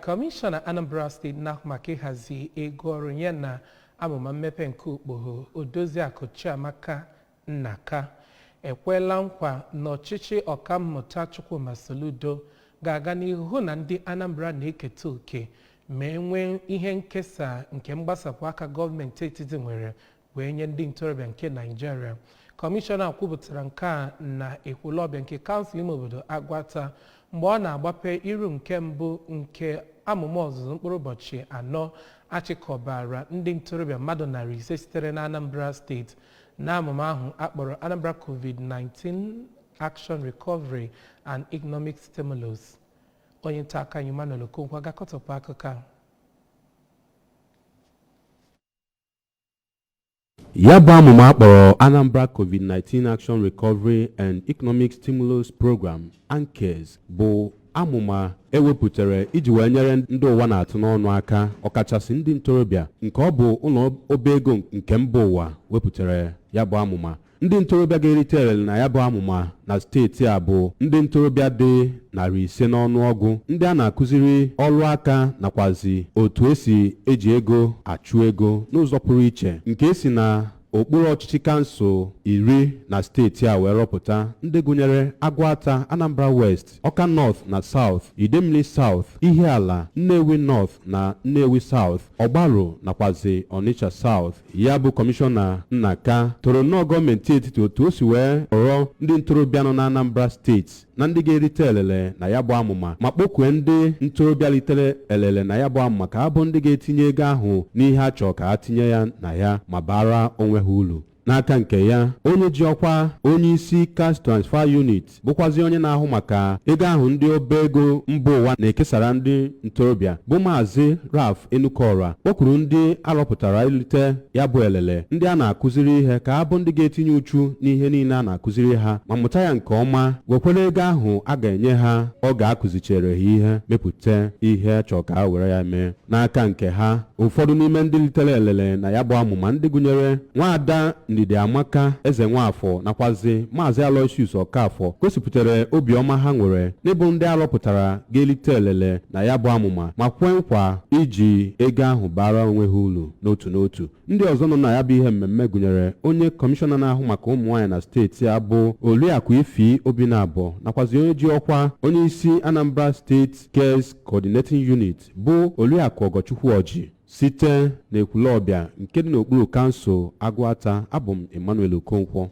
Kọmishọna Anambra Steeti na-ahụ maka ịhazi ego ọrụ ya na amụma mmepe nke Okpogho, Odoziakụ Chiamaka Nnaka, ekwela nkwa na ọchịchị Ọkammụta Chukwuma Soludo ga-aga n'ihu hụ na ndị Anambra na-eketa oke ma e nwee ihe nkesa nke mgbasapụ aka gọọmenti etiti nwere wee nye ndị ntorobịa nke Naịjirịa. Kọmishọna kwupụtara nke a na Ekwulọbịa nke kansụl ime obodo Agwata mgbe ọ na-agbape iru nke mbụ nke amụma ọzụzụ mkpụrụ ụbọchị 4 achịkọbara ndị ntorobịa mmadụ 500 sitere na Anambra Steeti na amụma ahụ akpọrọ Anambra COVID-19 Action Recovery and Economic Stimulus. Onye nta akụkọ anyị Emmanuel Okonkwo ga-akọtọpụ akụkọ a. Ya bụ amụma akpọrọ Anambra COVID-19 Action Recovery and Economic Stimulus Program, ANCARES, bụ amụma ewepụtara iji wee nyere ndị ụwa na-atụ n'ọnụ aka, ọkachasị ndị ntorobịa, nke ọ bụ ụlọ ọba ego nke mba ụwa wepụtara ya bụ amụma. Ndị ntorobịa ga-erite elele na ya bụ amụma na steeti a bụ ndị ntorobịa dị 500 n'ọnụọgụ, ndị a na-akụziri ọrụ aka nakwazi otu esi eji ego achụ ego n'ụzọ pụrụ iche, nke esi na okpuru ọchịchị kansụl 10 na steeti a wee rọpụta, ndị gụnyere Agụata, Anambra West, Ọka North na South, Idemili South, Ihiala, Nnewi North na Nnewi South, Ọgbaru nakwazi Onitsha South. Ya bụ kọmishọna Nnaka toro nnọọ gọọmenti etiti otu o si wee họrọ ndị ntorobịa nọ na Anambra Steeti na ndị ga-erite elele na ya bụ amụma, ma kpọkue ndị ntorobịa litere elele na ya bụ amụma ka ha bụ ndị ga-etinye ego ahụ n'ihe a chọrọ ka ha tinye ya na ya ma bara onwe ha uru. N'aka nke ya, onye ji ọkwa onye isi Cash Transfer Unit, bụkwazi onye na-ahụ maka ego ahụ ndị ọba ego mba ụwa na-ekesara ndị ntorobịa, bụ Maazị Ralph Enukora, kpọkwuru ndị arọpụtara ilite ya bụ elele, ndị a na-akụziri ihe, ka ha bụ ndị ga-etinye uchu n'ihe niile a na-akụziri ha ma mụta ya nke ọma, wekwere ego ahụ a ga-enye ha ọ ga-akụzichere ha ihe mepụta ihe chọọ ka ha were ya mee. N'aka nke ha, ụfọdụ n'ime ndị litere elele na ya bụ amụma, ndị gụnyere Nwaada Ndidi Amaka Eze Nwafọ nakwazi Maazị Aloysius Okafọ, gosipụtara obiọma ha nwere n'ịbụ ndị arọpụtara ga-elite elele na ya bụ amụma, ma kwee nkwa iji ego ahụ bara onwe ha uru n'otu n'otu. Ndị ọzọ nọ na ya bụ ihe mmemme gụnyere onye kọmishọna na-ahụ maka ụmụ nwaanyị na steeti a, bụ Oriakụ Ifi Obinabọ, nakwazi onye ji ọkwa onye isi Anambra State Cares Coordinating Unit, bụ Oriakụ Ọgọchukwu Ọjị. Site n'Ekwulọbịa nke dị n'okpuru kansụl Agụata, abụ m Emmanuel Okonkwo.